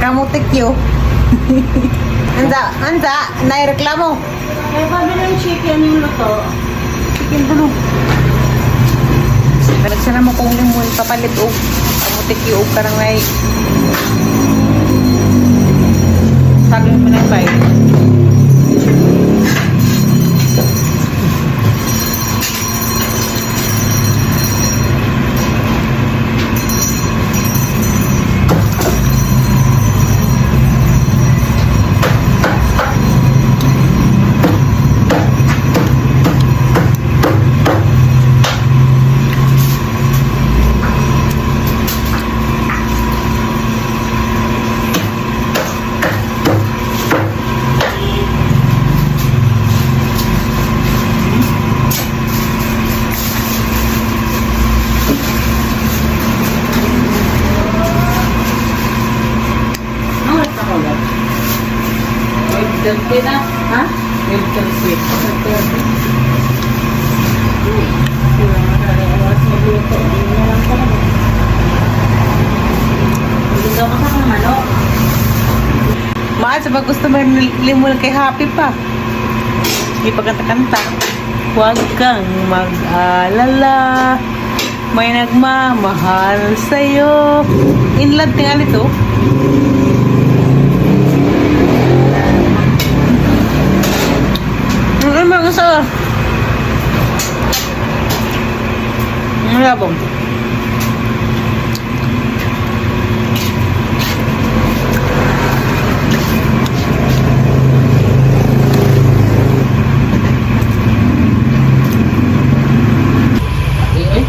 Kamutik yo. Anza, anza, naireklamo. Kaya sabi ng chicken yung luto. Chicken dulo. Nagsa na mo kung mo ipapalit og kamutik yo og karang nay. Sabi mo na bay. Ano oras ako ulit? 12:30 na. Ha? 12:30. Sila makakalakas oras magluto. Hindi na lang talaga. Magluto ko sa kang manok. Maad sa pag gusto mo limul kay happy pa. Hindi pa kanta-kanta. Huwag kang mag-alala. May nagmamahal sa'yo. In love tingali to. Ano ba gusto? Ano ba? Eh, eh,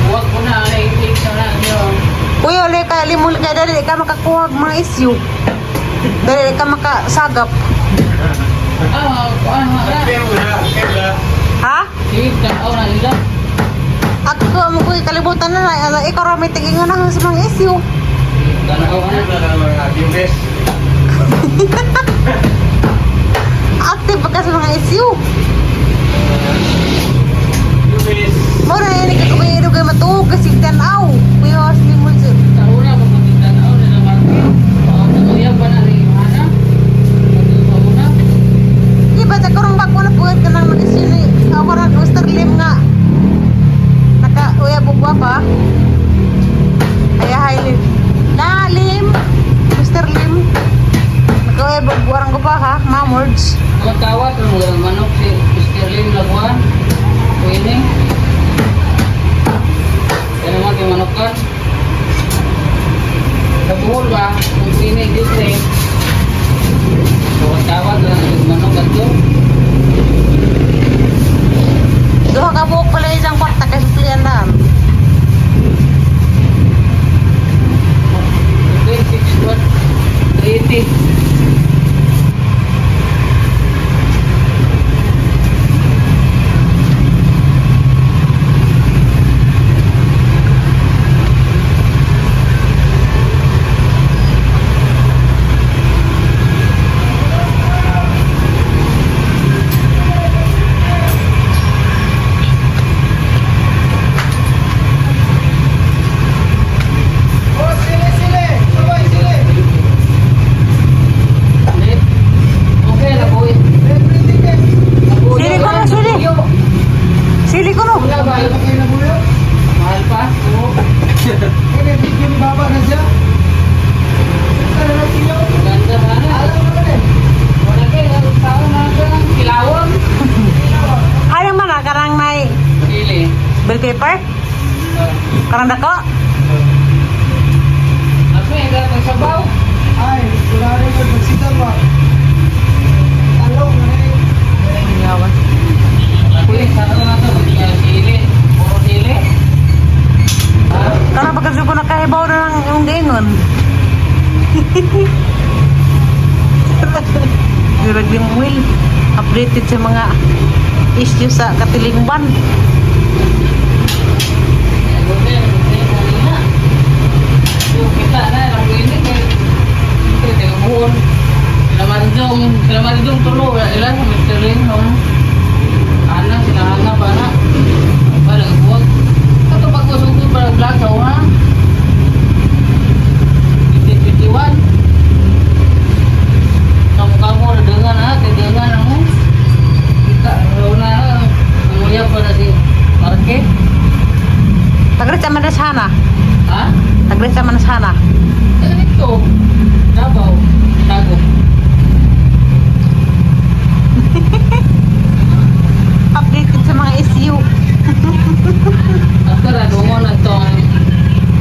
huwag ko na, naitik na na yun. Uy, uli ka, limul ka, dali ka makakuha og mga issue. Dali ka makasagap. Ah, kuan na. Ha? Sige, tanaw na nila. Ako mo ko kalibutan na na ikaw ra may tigingon na sa mga issue. Tanaw na. Active pa ka sa mga issue. Mo na ini ka kumay kay matuog kasi tanaw. Kuya limul sa Sa una, mabuti tanaw na naman. Oo, nakuya pa na rin, Hana. Sa una. Di ba sa karong bag na puwet ka nang mag-issue ni ako ra Mr. Lim nga. Naka uya bugwa pa. Ay hay Lim. Na Lim. Mr. Lim. Naka uya bugwa rang ko pa ha, mamords. Ang tawag, ang mga manok si Mr. Lim Laguan. Pwede. Kaya naman kay manok ka. Sa buhol ba, kung sino yung dito eh. So, ang tawag lang ang manok ato. Duha ka buok pala isang kwarta kay suplian daan. Okay, 6, 1, 380. Okay, labuy. Labuyo. Sili ko na, sili. Sili ko no. Wala ba? Mahal pa? Oo. Ganda sana. Wala kayo, tao na ka. Kilawon. Hayang man ah, karang may Sili. bell paper. Karang dako. Ako yung gatang sabaw. Ay, wala rin yung pagsita ba? Talong, eh. Yawan. Ako yung sa na to. Sili. Puro sili. Ha? Karang pagkasuko na kahibaw na lang yung gaingon. Dirag din will updated sa mga issue sa katilingban. Buti, buti, kanina. Yung kita na, ang ini kay kay kay buhon. Sila Marijong tulo, wala ilan, Mr. Lim, no? Ana, sila Hana pa na. Para buwag. Kato pag usugod para vlog sa una. Nagresa man sana. Taga dito. Davao. Tago. Updated sa mga issue. After ano mo na itong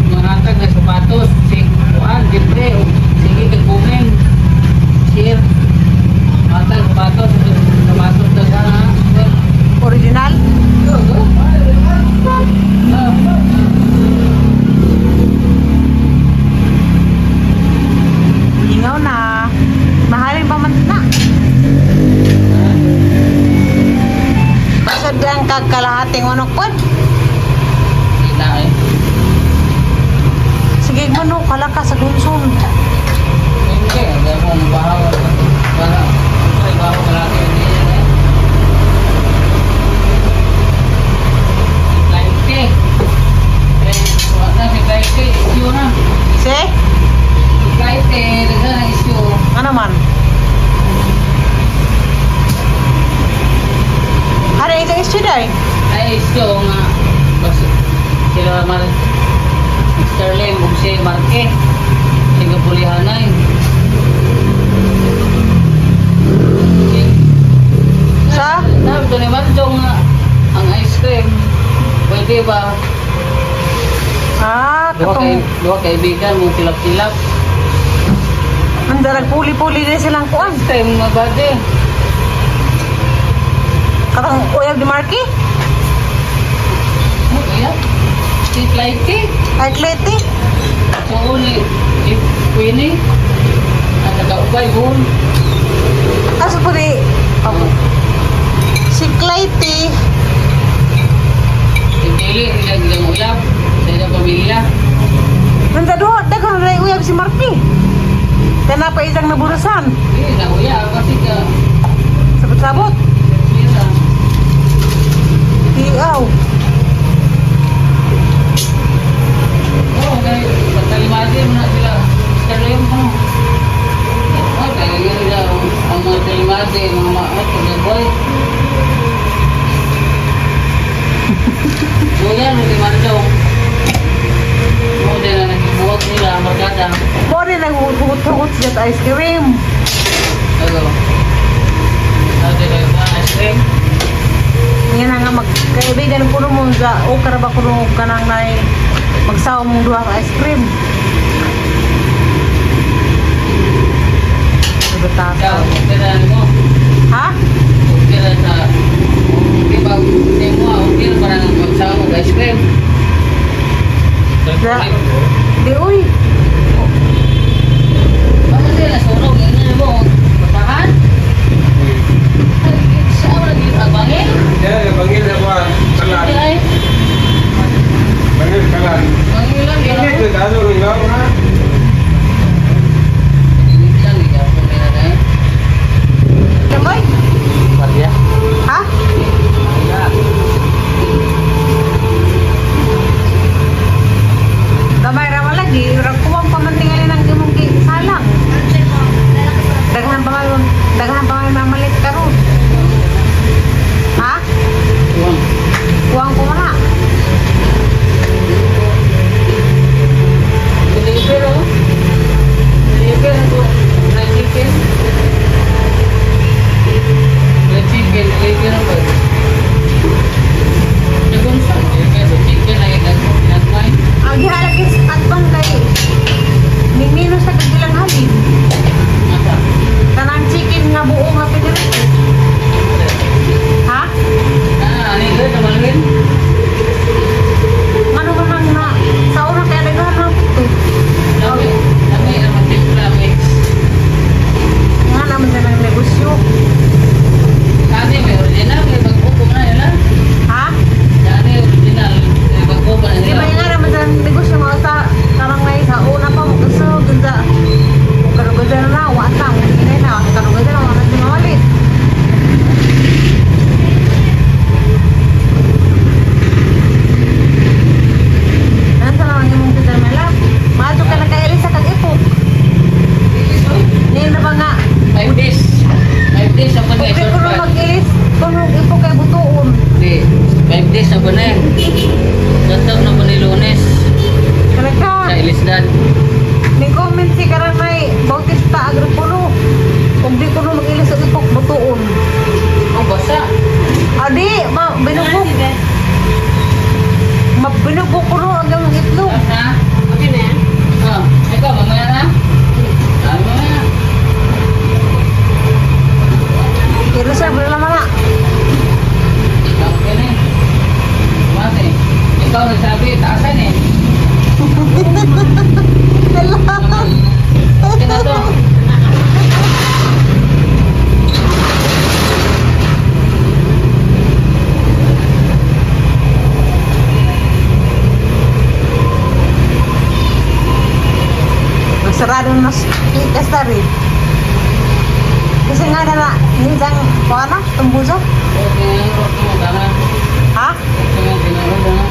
mga hatag na sapatos, si Juan, Jeffrey, o sige kag Bumeng, Sir, hatag sapatos, sapatos na sana. Sir. Original. Go, go. Ah. Ingaw na. Mahalin pa man na. Basta dyan kag kalahating manok pod. Kita eh. Sige manok, kalaka sa gunson. Hindi, hindi mo mabahaw. Wala. Ay, bahaw kalaki. Hindi yan eh. Si Clyde. Eh, wala na si Clyde. Issue na. Si? Si Clyde, nagsa na issue. Ano man? Hari ito issue day. Ay, issue nga. Bas, sila man, Mr. Lim, ug si Marque. Singapurihanay. Sa? Sabi ko ni Marjong nga, ang ice cream, pwede ba? Ah, Duha kay, katong duha kaibigan mo tilap-tilap. mandarag puli-puli din silang kuan. Ice cream, mga bade. Katong uyab di Marky? Mo iya. Si Clyde, Ay, Clete. so ni si Queenie. At nakaubay buon. Asa po di? Oh. Si Clyde. Si Dili, ilang ilang uyab. Sa ilang pamilya. Nanda duha, daghan na uyab si Marky. Kana pa isang naburusan. Hindi, na uyab kasi ka. Sabot-sabot. Sira. Iyaw. Oo, kay pagkalimadi mo na sila. Mr. Lim mo. Oh, kaya yun nila ang mga kalimadi, mga maat, mga boy. Buyan, hindi man daw. Oo, din na nagibuwag nila ang barkada. Mo rin naghugot-hugot siya sa ice cream. Ano? Sabi kayo ba, ice cream? Nga na nga magkaibigan ko mo sa o karaba ko nung kanang nay magsawa mong duha ka ice cream. Ikaw, Nagutasa. okay na mo. Ha? Okay na sa... Di ba, di mo, okay na parang magsama og ice cream. Da. Di uy. Bakit sila nasunog? Ganyan mo, basahan? Ay, saan mo naging bangil? Yeah, bangil na ba? Kalan. Hindi ay. Bangil kalan. Bangil lang, Hindi gano'n. ko dalo rin lang ha. Init lang, ikaw kung meron na eh. Kamoy? Barya? Ha? Barya. Gamay ra wala di ra kuwang pamantingali ng imong gi salang. Daghan pa man mamalit karon. Ha? Uwang. Kuwang ko na. Sigurado mas pikas na rin. Kasi nga na na, minsan, kuha na, tumbuso. Okay, okay, tama. Ha? Okay, tinuro na.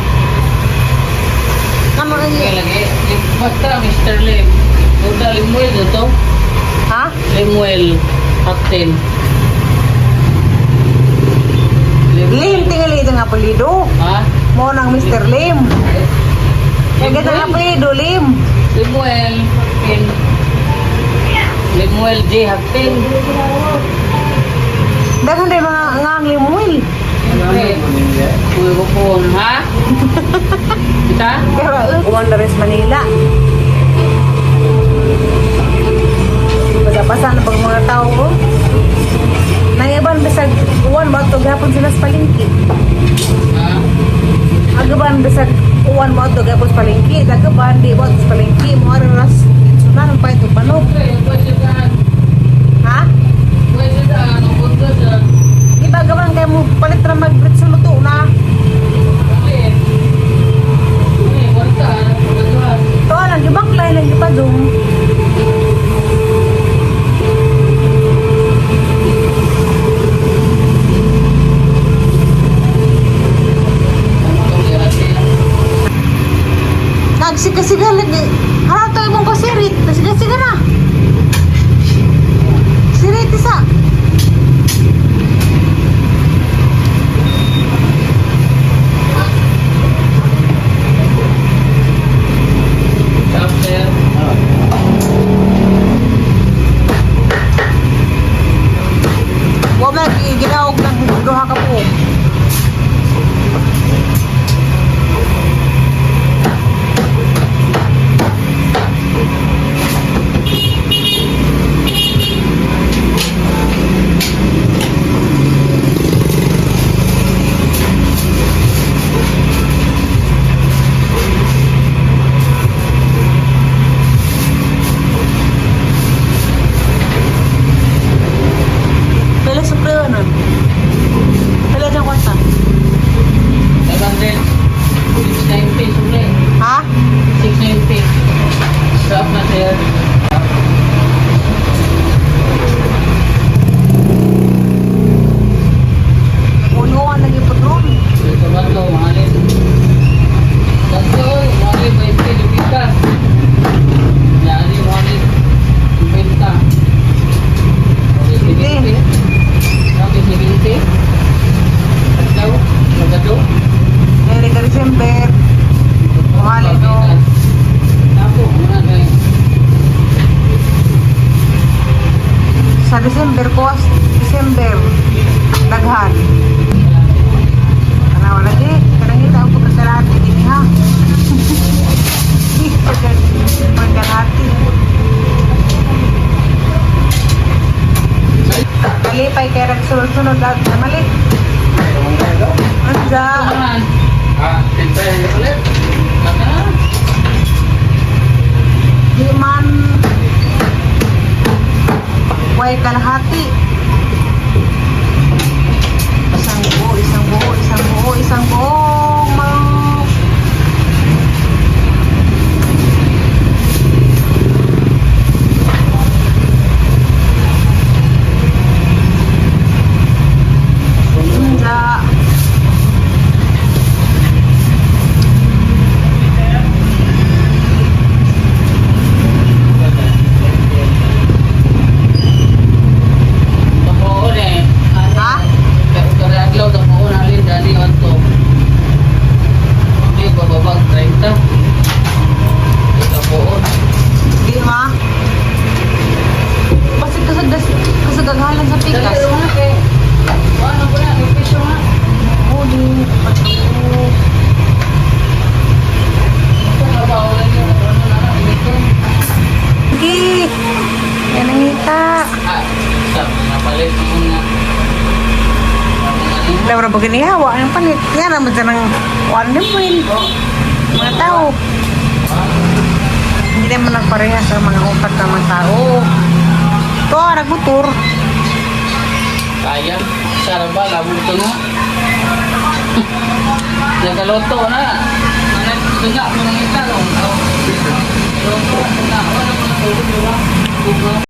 Ano Okay, lagi? lagi. Basta, Mr. Lim. Buda, Limuel ito. Ha? Limuel. Captain. Lim, tingali ito nga apelido. Ha? Mo nang Mr. Lim. Kaya ganda nga apelido, Lim. Limuel. Captain. Limuel J. Captain. Daghan din mga nga ang Limuel. Okay. Uy, bukon, ha? Kita? Pero, uwan na rin sa Manila. Pagkapasa na pag mga tao ko. Nangiban, bisag uwan ba ito, gapon sila sa palengke. Ha? Agaban, bisag uwan mo ito, gapon sa palengke. Dagaban, di ba ito sa palengke. Mga ras, sunan ang pahit panog. Okay, pwede saan? Ha? Pwede saan? Ang punto sa... Di ba gaban kayo mo palit ra mag sa luto na? Ulit. Uy, kwarta. Pagkagawa. Ito lang, gibaklay lang gipadong. Nagsiga-siga lagi. Harato imong kasirit. Nagsiga-siga na. Sirit isa. Chapter. Wa man ginaog ng duha ka buok. Pila sa preyo nun? Pila dyan kwarta? 500. 690, suli. Ha? 690. Stop na sir. Punuan lagi po dun. Ito ba ito? Mahalin. Tatlo, mahalin. 20, lupitas. Yani, mahalin. 50. 70. Kami 70. Tatlo, magkado. Ngayon ka December. Mahalin do. Tapo, muna kayo. Sa December, kuwas December. Daghan. Tanawa lagi. Kanang ita ang pagkakalahati din ha. Pagkalahati. Kalipay kay nagsunod-sunod lahat na mali. Anza. Saan? Ah, siyempre, ulit. Baka. Di man way kalahati. Isang buo, isang buo, isang buo, isang buong manok. Unja. Tapo eh. Ha? Pero kaya adlaw tapo na alin dali adto. Hindi bababag 30. Tapo. Di ma. Kasi kasagaghalan sa pikas. Dali nga kay. Wala ko na may piso nga. Huli, pagkaku. Ito trabaho lang yun. Ano na lang ito. Sige. Yan ang hita. Ah, sa napalit mo na. Laura ba gani hawa ang palit. Yan naman dyan ang one level. Mga tao. Hindi naman nagparehas ang mga utak ng mga tao. Ito, nagmotor. Kaya. Sarap ba? Labo ito nga. Nagaloto na. Ano, tunga, mga ita. Luto, tunga. Wala mga tulog. Bugas.